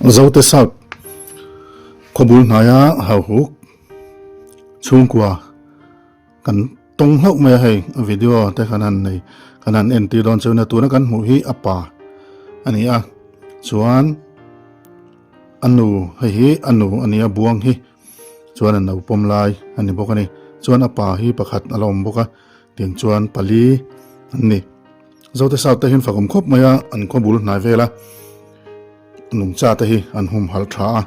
Zote South khawbul hnaia Hauhuk chhungkua kan tawng hlauh mai a hei video te kan han nei kan han entir dawn chuan tuna kan hmuh hi a pa a ni a chuan a nu hei hi a nu a ni a buang hi chuan a no pawm lai a ni bawk a ni chuan a pa hi pakhat a la awm bawk a tiang chuan pali an ni. Zote South te hian fakawm khawp mai a, an khaw bul hnai vel a, nungcha te hi an humhalh tha a,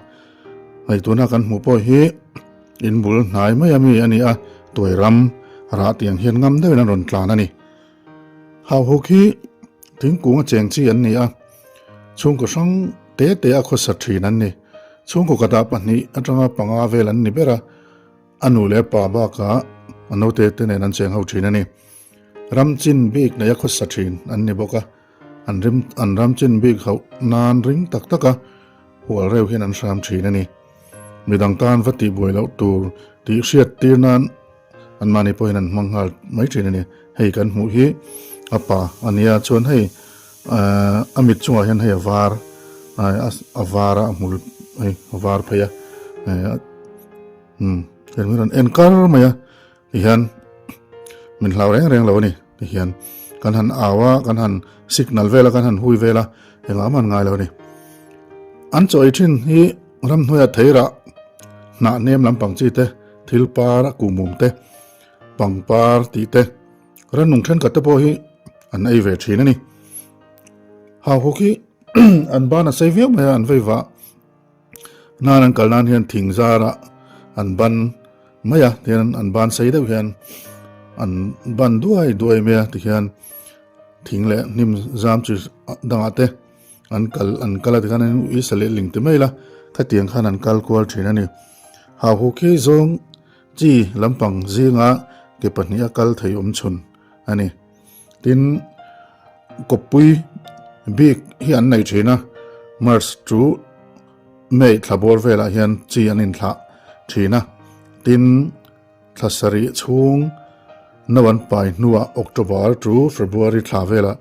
hei tuna kan hmuh pawh hi in bul hnai mai ami a ni a, tuai ram rah tiang hian ngam deuhin an rawn tlan a ni. Hauhuk hi thingkung a cheng chi an ni a, chhungkaw hrang te te a khawsa thin an ni. Chhungkaw katah pahnih atanga panga vel an ni ber a, a nu leh pa bakah a naute te nen an cheng ho thin a ni. Ram chin bik neia khawsa thin an ni bawk a, an rim an ram chin bik hauh nan ring tak taka hual reuh hian an hram thin a ni. Midang tan va tih buai loh tur tih hriat tir nan anmahni pawhin an hmang nghal mai thin a ni. Hei kan hmuh hi a pa a nia chuan hei ahh a mit chungah hian hei a var a var a a hmul hei a var phei a eh umm hei rawn en kar mai a. Tihian min hlau reng reng lo a ni. Tihian kan han au a, kan han signal vel a, kan han hui vel a, engah mah an ngai lo a ni. An chaw ei thin hi ramhnuaia theirah hnah nem lampang chi te, thil par a kuhmum te, pangpar tih te, rannung thenkhat te pawh hi an ei ve thin a ni. Hauhuk hi an ban a sei viau mai a, an vei vah. Nan an kal nan hian thing zarah an ban mai a tihian an ban sei deuh hian an ban duai duai mai a tihian thing leh hnim zam chi dangah te an kal an kal a tikhan an ui sa leh ling ti mai ila khatiang khan an kal kual thin a ni. Hauhuk hi zawng chi lampang zinga ke pahnih a kal thei awm chhun a ni. Tin, kawppui bik hi an nei thin a, March chu May thla bawr velah hian chi an inthlah thin a, tin, thla sarih chhung no an pai hnuah October chu February thla velah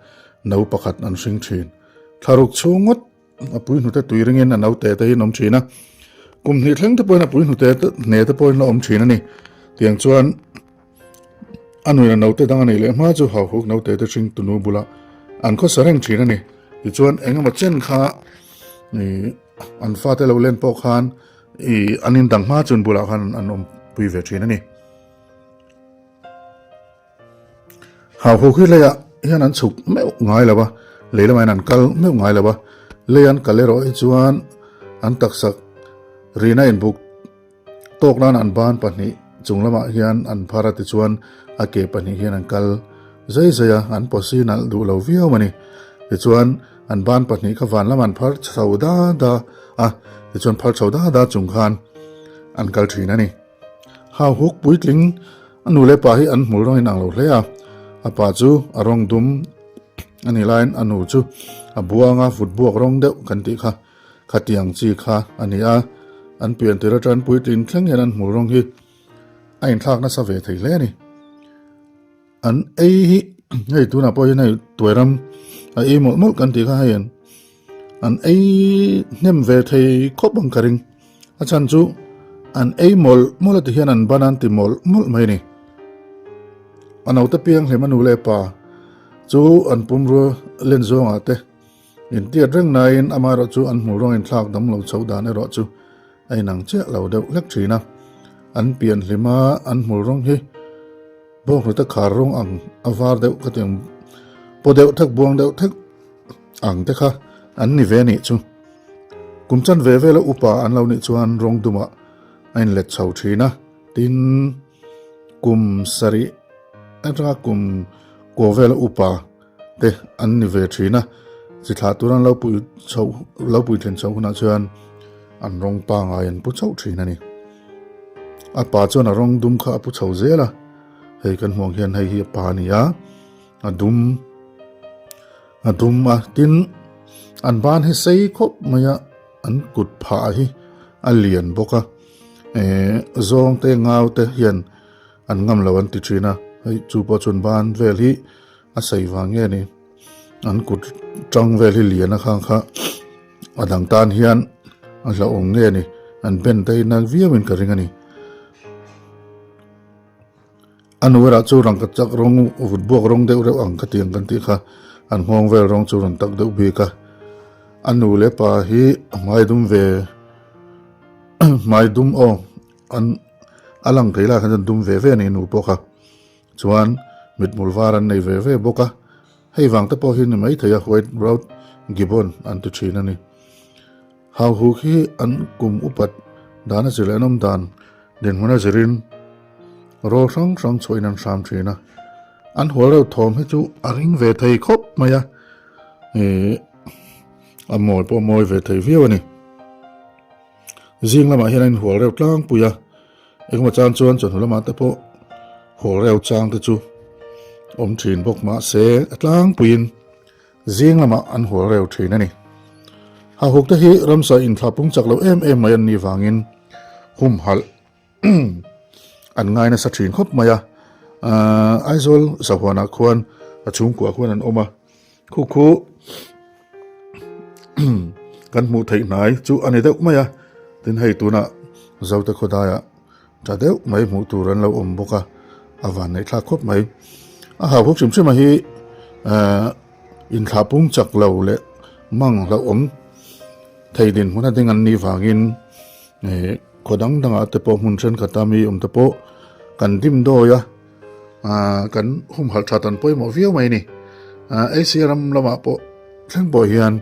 no pakhat an hring thin. Thla ruk chhung ngawt A pui hnute tui ringin a naute te hi an awm thin a, kum hnih thleng te pawhin a pui hnute hne te pawhin la awm thin a ni. Tiang chuan a nuin a naute dang a neih leh hma chu hauhuk naute te hring tunu bulah an khawsa reng thin a ni. Tichuan engemaw chen kha ih an fate lo len pawh khan ih an indang hma chun bulah khan an awm pui ve thin a ni. Hauhuk hi leiah hian an chhuk meuh ngai lo a, lei lamah hian an kal meuh ngai lo a, lei an kal erawh hi chuan an taksa rina inbuk tawk nan an ban pahnih chung lamah hian an phar a tichuan a ke pahnih hian an kal zai zai a, an pawsi nalh duh lo viau a ni. Tichuan an ban pahnih kha van lamah an phar chho da da a, tichuan phar chho da da chung khan an kal thin a ni. Hauhuk puitling a nu leh pa hi an hmul rawng inang lo hle a, a pa chu a rawng dum a nih laiin a nu chu a buang a, vut buak rawng deuh kan tih kha khatiang chi kha a ni a, an pian tir atang puitling thleng hian an hmul rawng hi a inthlak nasa ve thei hle a ni. An ei hi hei tunah pawh hian hei tuairam a ei mawlh mawlh kan tih kha hei an an ei hnem ve thei khawp ang ka ring a chhan chu an ei mawlh mawlh a ti hian an ban an ti mawlh mawlh mai a ni a naute piang hlem a nu leh pa chu an pumrua len zawngah te intiat reng naiin amaherawhchu an hmul rawng inthlak dam lo chhoh dan erawh chu A inang chiah lo deuh hlek thin a, an pian hlim a, an hmul rawng hi bawnghnute khar rawng ang a var deuh ka ti ang, paw deuh thek buang deuh thek ang te kha an ni ve anih chu. Kum chan ve vela upa an lo nih chuan rawng dumah a inlet chho thin a, tin kum sarih atanga kum kua vela upa te an ni ve thin a, chi thlah tur an lo pui chho lo pui thlen chho hunah chuan an rawng pangai an pu chauh thin a ni. A pa chuan a rawng dum kha a pu chho zel a, hei kan hmuh ang hian hei hi a pa a ni a, a dum a dum a tin an ban hi sei khawp mai a an kut phah hi a lian bawk a eh zawng te ngau te hian an ngam lo an ti thin a hei chu pawh chuan ban vel hi A sawi vang nge ni an kut tang vel hi lian a khang kha a dang tan hian. A hlauhawm nge a ni, an ben te hi nal viauin ka ring a ni. A nu erawh chu rangka chak rawng vut buak rawng deuh reuh ang ka ti ang kan tih kha an nghawng vel rawng chu rawn tak deuh bik a. A nu leh pa hi hmai dum ve hmai dum aw an a lang thei lai khan chuan dum ve ve a ni nu pawh kha. Chuan mithmul var an nei ve ve bawk a, hei vang te pawh hi ni maithei a white browed gibbon an ti thin a ni. Hauhuk hi an kum upat dan a zir leh an awm dan dinhmun a zirin rawl hrang hrang chhuahin an hram thin a, an hual reuh thawm hi chu a ring ve thei khawp mai a, ih a mawi pawh a mawi ve thei viau a ni. Zing lamah hian a inhual reuh tlangpui a. Engemaw chang chuan chawhnu lamah te pawh hawl reuh chang te chu awm thin bawk mah se a tlangpuiin zing lamah an hawl reuh thin a ni. Hahuk te hi ramsa inthlah pung chak lo em em mai an nih vangin humhalh an ngai nasa thin khawp mai a. Aizawl sahuanah khuan a chhungkuah khuan an awm a. Khu khu kan hmuh theih hnai chu a ni deuh mai a, tin hei tunah Zote khawdaiah tha deuh mai hmuh tur an lo awm bawk a, a van neih thlak khawp mai. A hau huk hrim hrim a hi ehh inthlah pung chak lo leh mang hlauhawm thei dinhmun a ding an nih vangin ehh khaw dang dangah te pawh hmun thenkhat a mi awm te pawh kan dim dawi a. Ahh kan humhalh that an pawimawh viau mai a ni. Ahh Asia ram lamah pawh thleng pawh hian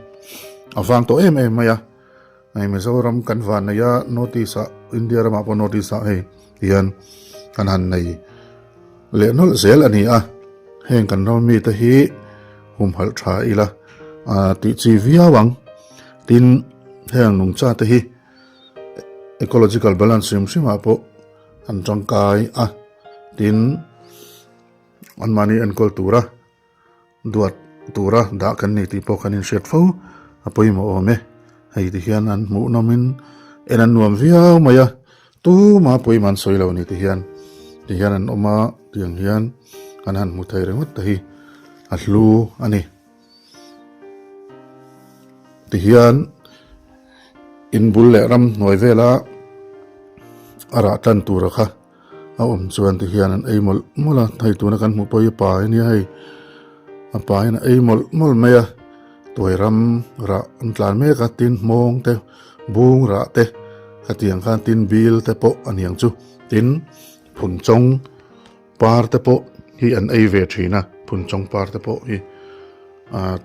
a vang tawh em em mai a. Hei Mizoram kan van nei a North East ah India ramah pawh North East ah hei hian kan han nei leh nawlh zel a ni a. Heng kan ram mite hi humhalh tha ila ahh tih chi viau ang. Tin heng nungcha te hi ecological balance hrim hrim ah pawh an tangkai a. Tin, anmahni enkawl tura duat tura dah kan ni tih pawh kan inhriat fo a pawimawh awm e. Hei ti hian an hmuh nawmin en an nuam viau mai a, tuma pawimawh an sawi lo ni ti hian ti hian an awm a, tiang hian an han hmu thei ringawt te hi a hlu a ni. Ti hian in bul leh ram hnuai vela a rah tan tura kha. A awm chuan ti hian an ei mawlh mawlh a, hei tuna kan hmuh pawh hi pa a nia hei, a pa hian a ei mawlh mawlh mai a, tuai ram rah an tlan mek a, tin hmawng te bung rah te khatiang khan tin bil te pawh a niang chu, tin phunchawng par te pawh hi an ei ve thin a, phunchawng par te pawh hi. Ah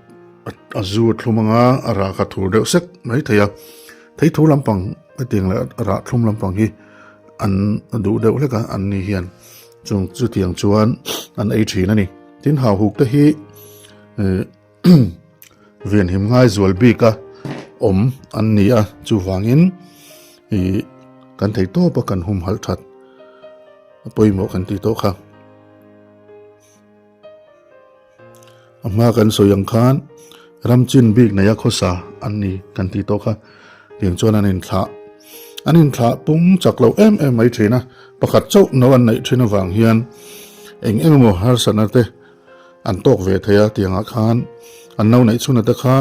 a zu a thlum anga a rah kha thur deuh sek mai thei a thei thu lampang hetiang leh a rah thlum lampang hi an duh deuh hlek a an ni hian chung chutiang chuan an ei thin a ni tin hauhuk te hi eh venhim ngai zual bik a awm an ni a chuvangin ih kan thei tawp a kan humhalh that a pawimawh kan tih tawh kha. A hma kan sawi ang khan ram chin bik neia khawsa an ni kan tih tawh kha tiang chuan an inthlah an inthlah pung chak lo em em mai thin a pakhat chauh no an neih thin avang hian eng eng emaw harsatna te an tawk ve thei a tiangah khan an no neih chhunna te kha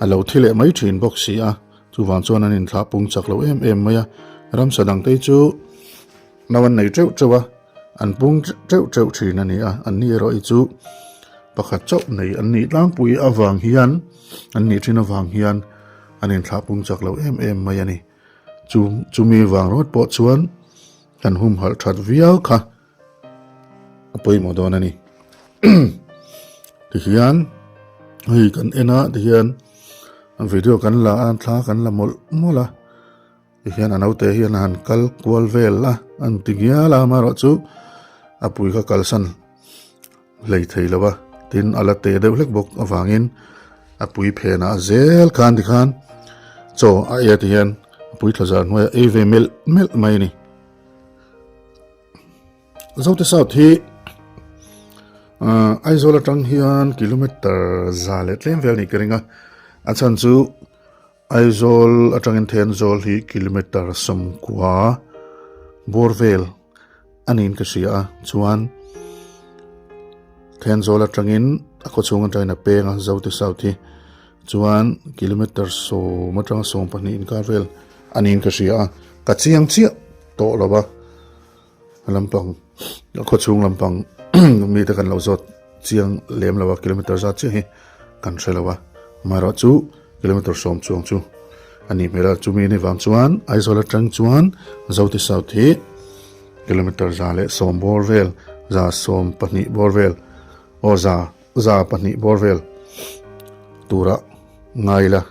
a lo thi leh mai thin bawk si a chuvang chuan an inthlah pung chak lo em em mai a ramsa dangte chu no an nei teuh teuh a. An pung teuh teuh thin a ni a, an ni erawh hi chu pakhat chauh nei an nih tlangpui avang hian an nih thin avang hian an inthlah pung chak lo em em mai a ni. Chu chumi vang rawt pawh chuan kan humhalh that viau kha a pawimawh dawn a ni. Tihian hei kan en a tihian video kan la a thla kan la mawlh mawlh a. Tihian a naute hian a han kal kual vel a, an ti ngial a, amaherawhchu a pui kha kalsan hlei thei lo a, tin a la te deuh hlek bawk avangin a pui phenah zel khan tikhan chaw a ei a tihian a pui thla zar hnuaiah ei ve melh melh mai a ni. Zote South hi Aizawl atang hian kilometer za leh tlem vel a nih ka ring a, a chhan chu Aizawl atangin Thenzawl hi kilometre 90 bawr vel a niin ka hria a, chuan Thenzawl atangin a khawchhung atangin a peng a, Zote South hi. Chuan kilometer sawm atanga 20 inkar vel a niin ka hria a, ka chiang chiah tawh lo va, a lampang a khawchhung lampang mite kan lo zawt chiang lem lo a, kilometer zat chiah hi kan hre lo a, amaherawh chu kilometer sawm chuang chu a nih hmel a, chumi ni vang chuan Aizawl atang chuan Zoti South hi kilometer 110 bawr vel, 120 bawr vel aw za. 200 bawr vel tura ngai ila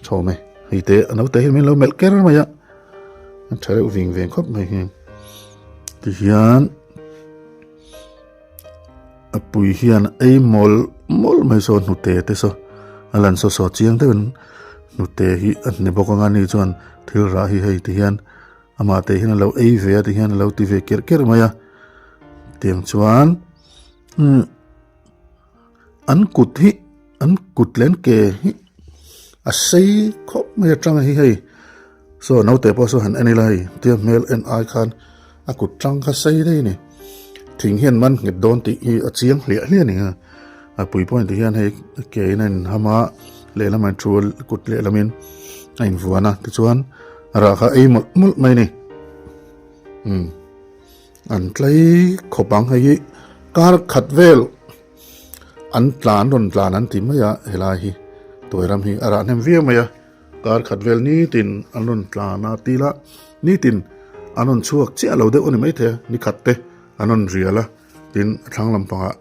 thawm e. Hei te a naute hian min lo melh ker mai a, a tha reuh ving veng khawp mai hi. Tihian a pui hian ei mawl mawl mai saw hnute te saw a lan saw saw chiang deuhin hnute hi a hne bawk anga ni chuan thil rah hi hei tihian amah te hian a lo ei ve a tihian a lo ti ve kerh kerh mai a tiang chuan. Umm an kut hi an kut leh an ke hi a sei khawp mai atang hi hei saw naute pawh saw han en ila hei tia hmel en ai khan a kut tang kha sei daih a ni thing hian man nghet dawn tih hi a chiang hliah hliah a ni a a pui pawh ti hian hei ke in a inham a lehlam a thu a kut lehlamin a invuan a tichuan rah kha ei mawlh mawlh mai a ni umm. An tlai khawp ang hei hi kar khat vel an tlan rawn tlan an ti mai a helai hi tuai ram hi a rah hnem viau mai a kar khat vel nitin an rawn tlan a tila nitin an rawn chhuak chiah lo deuh a ni maithei a ni khat te an rawn rial a tin a thlang lampangah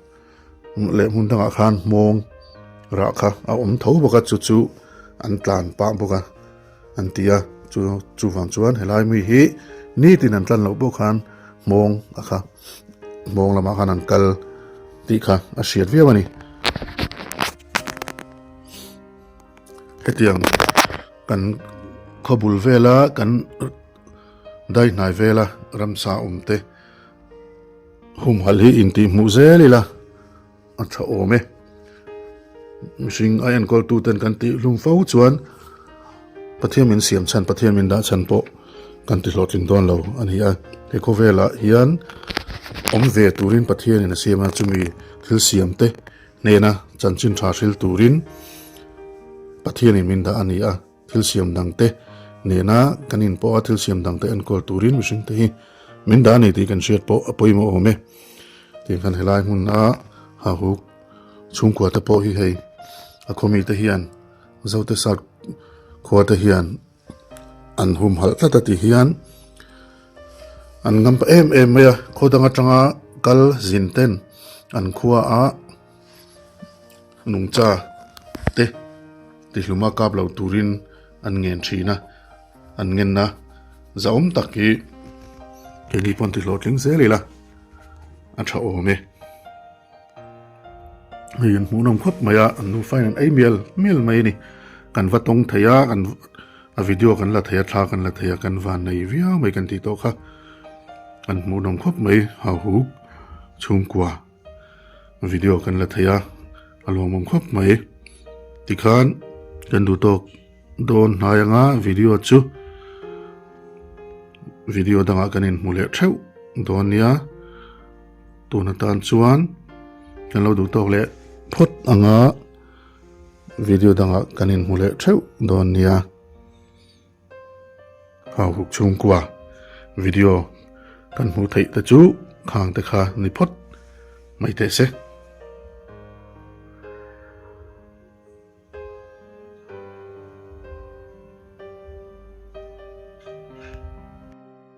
leh hmun dangah khan hmawng rah kha a awm tho bawk a chu chu an tlan pah bawk a an ti a chu chuvang chuan helai mi hi nitin an tlan loh pawh khan hmawng a kha hmawng lamah khan an kal tih kha a hriat viau a ni hetiang kan khaw bul vela kan dai hnai vela ramsa awm te. Humhalh hi intih hmuh zel ila a tha awm e. Mihring a enkawl tu ten kan tih hlum fo chuan Pathian min siam chhan, Pathian min dah chhan pawh kan ti hlawhtling dawn lo a ni a. He khawvelah hian awm ve turin Pathianin a siam a, chumi thil siam te hnena chanchin tha hril turin Pathianin min dah a ni a. Thil siam dangte nena kan inpawh a, thil siam dangte enkawl turin mihring te hi min dah a ni tih kan hriat pawh a pawimawh awm e. Tiang khan helai hmuna hahuk chhungkua te pawh hi hei a khawmi te hian Zote Sat khua te hian an humhalh tlat a ti hian an ngam pa em em mai a, khaw dang atanga kal zin ten an khua ah nungcha te tihluma kap lo turin an ngen thin a, an ngenna zahawm tak hi keini pawn ti hlawhtling zel ila a tha awm e. Hei an hmuhnawm khawp mai a, an nufa in an ei mial mial mai a ni. Kan va tawng thei a, kan a video kan la thei a, thla kan la thei a, kan van nei viau mai kan tih tawh kha. An hmuhnawm khawp mai, hauhuk chhungkua. Video kan la thei a, a lawmawm khawp mai. Tikhan kan duh tawk dawn hnai anga video chu video dangah kan inhmu leh theuh dawn nia. Tun atan chuan kan lo duh tawk leh phawt anga video dangah kan inhmu leh theuh dawn nia. Hauhuk chhungkua video kan hmuh theih te chu khang te kha ni phawt mai teh se.